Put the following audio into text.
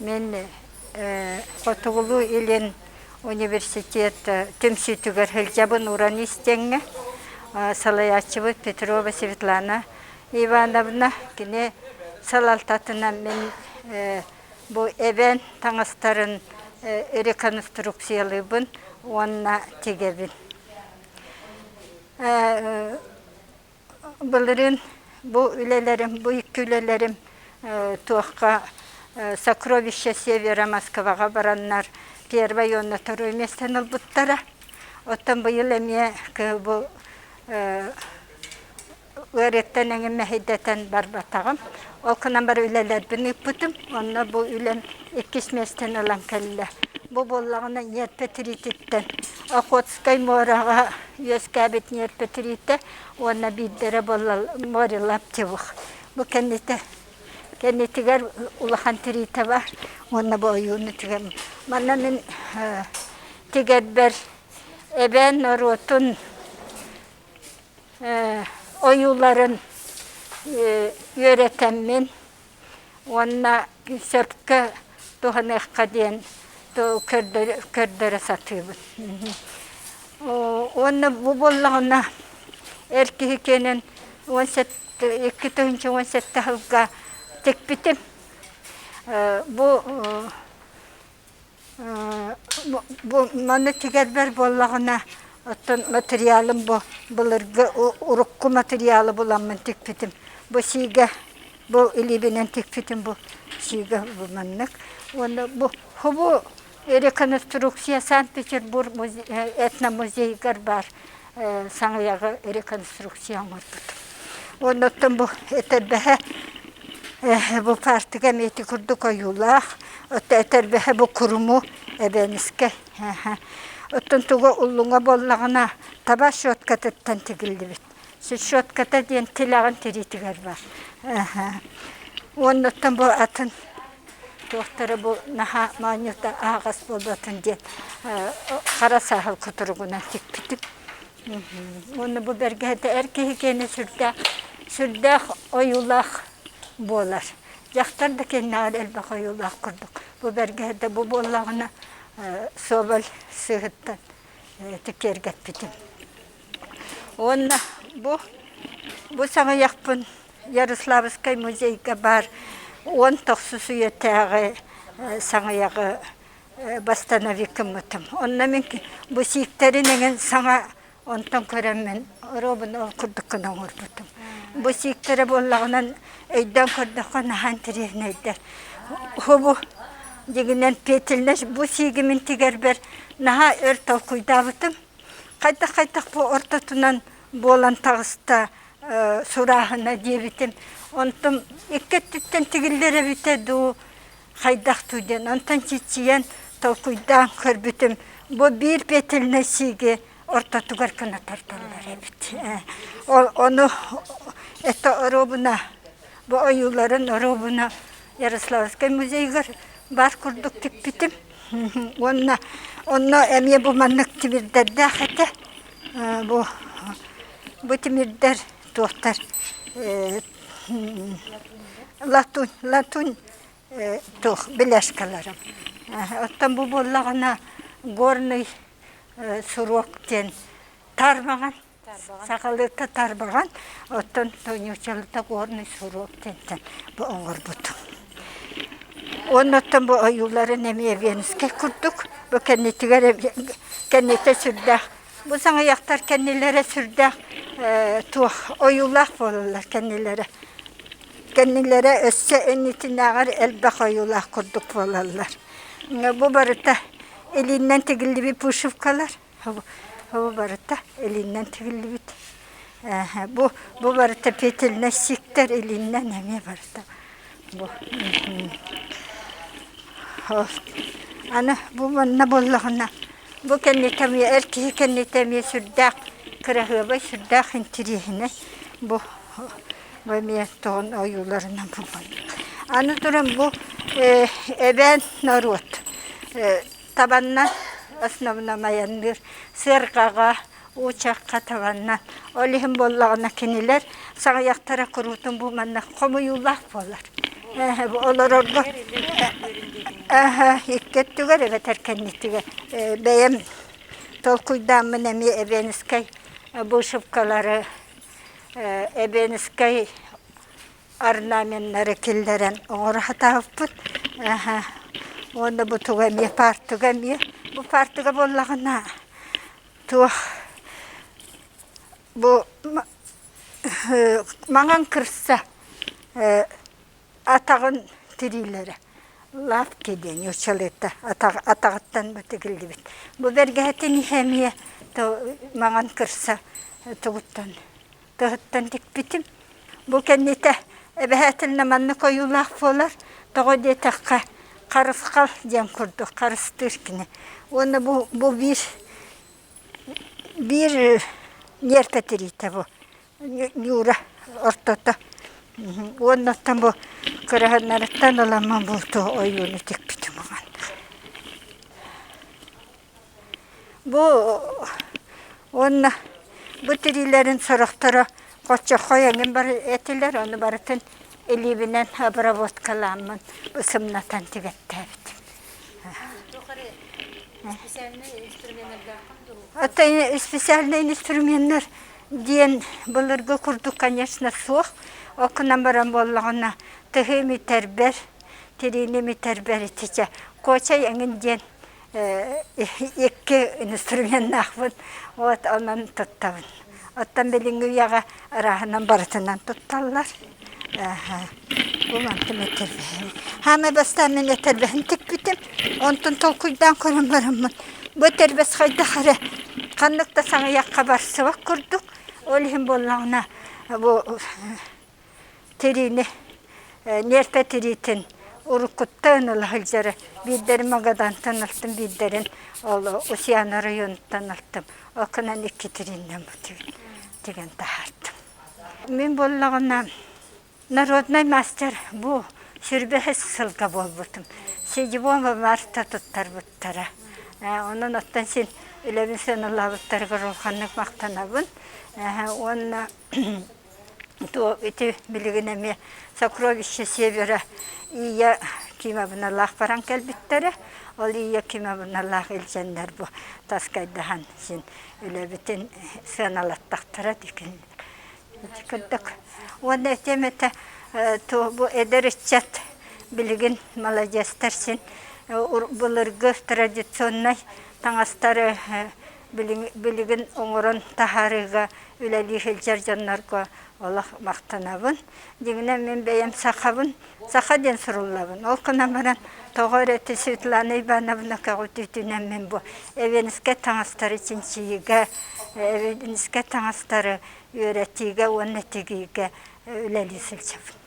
Мин Хотугулуу-Илин университет түмсүүтүгэр сылдьабын уран истиэҥҥэ. Салайааччыбыт Петрова Светлана Ивановна кини салалтатынан мин бу эбээн таҥастарын реконструкциялыыбын уонна тигэбин. Былырыын бу үлэлэрим, бу икки үлэлэрим туохха Сокровища Севера Москваҕа бараннар первай уонна второй миэстэни ылбыттара. Оттон быйыл эмиэ бу ыарыыттан эҥин мэһэйдэтэн барбатаҕым. Ол гынан баран үлэлэрбин ыыппытым. Онно бу үлэм иккис миэстэни ылан кэллэ. Бу буоллаҕына ньиэрпэ тириититтэн Охотскай муораҕа үөскээбит ньиэрпэ тириитэ уонна биирдэрэ буолла море лаптевых. Бу кэннитэ кэннитигэр улахан тириитэ бар уонна бу ойууну тигэн. Манна мин тигэрбэр эбээн норуотун ойууларын үөрэтэммин уонна сөпкө туһаныахха диэн көрдөрө сатыыбын. Уонна бу буоллаҕына эр киһи киэнин 2017 сылга тикпитим. Бу Бу маны тигэрбэр буоллаҕына, оттон материалым бу былыргы урукку материалы буламмын тикпитим. Бу сиигэ, бу илиибинэн тикпитим бу сиигэ бу маннык. Уонна бу бу реконструкция Санкт-Петербург этномузейыгар баар саҥыйаҕы реконструкция оҥорбутум. Уонна оттон бу этэрбэһэ бу паартыга эмиэ ити курдук ойуулаах. Оттон этэрбэһэ бу куруму эбээнискэй. Оттон туга уллуҥа буоллаҕына таба щеткатыттан тигиллибит. Щетката диэн тилэҕин тириитигэр бар. Уонна оттон бу атын туохтара бу наһаа моонньута аһаҕас буолбатын диэн хара саһыл кутуругунан тикпитим. Уонна бу бэргэһэтэ эр киһи киэнэ сүрдээх сүрдээх ойуулаах буолар. Дьахтар да киэннээҕэр элбэх ойуулаах курдук. Бу бэргэһэтэ бу буоллаҕына соболь сыыһыттан киэргэппитим. Уонна бу бу саҥыйахпын Ярославскай музейга баар 19 үйэтээҕи саҥыйаҕы восстановить гыммытым. Онно мин бу сииктэрин эҥин саҥа онтон көрөммүн оруобуна ол курдук гына оҥорбутум. Бу сииктэрэ буоллаҕынан өйдөөн көрдөххө наһаа интэриэһинэйдэр. Бу дьиҥинэн петельнай бу сииги мин тигэрбэр наһаа өр толкуйдаабытым. Хайдах-хайдах бу ортотунан буолан таҕыста сурааһына диэбитим. Онтум икки өттүттэн тигиллэр эбитэ дуу, хайдах дуу диэн. Онтон чиччийэн толкуйдаан көрбүтүм, бу биир петельнай сииги ортотугар гына тардаллар эбит. Ол ону это оруобуна бу ойууларын оруобуна Ярославскай музейыгар баар курдук тикпитим. Уонна онно эмиэ бу маннык тимирдэрдээх этэ. Бу бу тимирдэр туохтар латунь латунь туох беляшкаларым. Оттон бу буоллаҕына горный суруок диэн тарбаҕан сахалыыта тарбаҕан оттон нууччалыыта горный суруок диэнтэн бу оҥорбутум. Уонна оттон бу ойууларын эмиэ Венскэй курдук бу кэннитигэр кэннитэ сүрдээх бу саҥыйахтар кэннилэрэ сүрдээх туох ойуулаах буолаллар кэннилэрэ кэннилэрэ өссө иннитинээҕэр элбэх ойуулаах курдук буолаллар. Бу барыта илииннэн тигиллибит вышивкалар. Бу барыта илииннэн тигиллибит. Бу бу барыта петельнай сиктэр илииннэн эмиэ барыта. Бу Аны бу манна буоллаҕына бу кэннитэ эмиэ эр киһи кэннитэ эмиэ сүрдээх кыраһыабай, сүрдээх интириэһинэй. Бу бу эмиэ тоҕун ойууларынан булбан. Аны туран бу эбээн норуот табаннан основном айанныыр сыарҕаҕа, уучахха табаннан. Ол иһин буоллаҕына кинилэр саҕыйахтара куруутун бу манна хомуйуулаах буолар. Олорорго икки өттүгэр эбэтэр кэннитигэр бэйэм толкуйдааммын эмиэ эбиэнискэй вышивкалары эбиэнискэй орнаменнары киллэрэн оҥоро сатаабыппыт. Уонна бу туга эмиэ паартыга эмиэ бу паартыга буоллаҕына туох бу маҥан кырса атаҕын тириилэрэ лапки диэн нууччалыыта атаҕыттан бытыгыллыбыт. Бу бэргэһэтин иһэ эмиэ маҥан кырса тугуттан тыһыттан тикпитим. Бу кэннитэ эбэһээтиннэ маннык ойуулаах буолар. Тоҕо диэтэххэ харысхал диэн курдук харыстыыр кини. Уонна бу, бу биир биир ньиэрпэ тириитэ бу ньуура ортото. Уонна оттон бу кыраһыннарыттан ыламмын булту ойууну тикпитим уонна. Бу уонна бу тириилэрин сорохторо хоччоххой эҥин бары этилэр, ону барытын илиибинэн обработкалааммын сымнатан тигэттээбитим. Это специальные инструменнар диэн былыргы курдук, конечно, суох. Ол гынан баран буоллаҕына, тыһы имитэрбэр, тириини имитэрбэр итичэ куочай эҥин диэн икки инструменнаахпын, вот онон туттабын. Оттон билиҥҥи үйэҕэ арааһынан барытынан тутталлар. Бу мантым этэрбэһим. Хаамай бастаан мин этэрбэһин тикпитим. Онтон толкуйдаан көрөн бараммын, бу этэрбэс хайдах эрэ ханнык да саҥыйахха барсыбат курдук. Ол иһин буоллаҕына бу тириини, ньиэрпэ тириитин уруккуттан ыла сылдьара. Биирдэрин Магадантан ылтым, биирдэрин ол Усьян оройуонуттан ылтым. Ол гынан икки тирииннэн бу тигэн таһаартым. Мин буоллаҕына народнай мастер бу сүрбэһис сылга буолбутум. Седьмого марта туттарбыттара. Онон оттон син үлэбин сыаналаабыттарыгар улаханнык махтанабын. Уонна то ити билигин эмиэ Сокровище Севера Ия Кимовналаах баран кэлбиттэрэ. Ол Ия Кимовналаах илдьэннэр бу таскайдаһан син үлэбитин сыаналаттахтара дикин курдук. Уонна этиэм этэ бу эдэр ыччат билигин маладьыастар син былыргы традиционнай таҥастары билигин оҥорон таһаарыыга үлэлии сылдьар дьоннорго олох махтанабын. Дьиҥинэн мин бэйэм сахабын, саха диэн суруллабын. Ол гынан баран тоҕо эрэ ити Светлана Ивановна көҕүтүүтүнэн мин бу эвенскэй таҥастары чинчийиигэ, эвенскэй таҥастары үөрэтиигэ уонна тигиигэ үлэлии сылдьабын.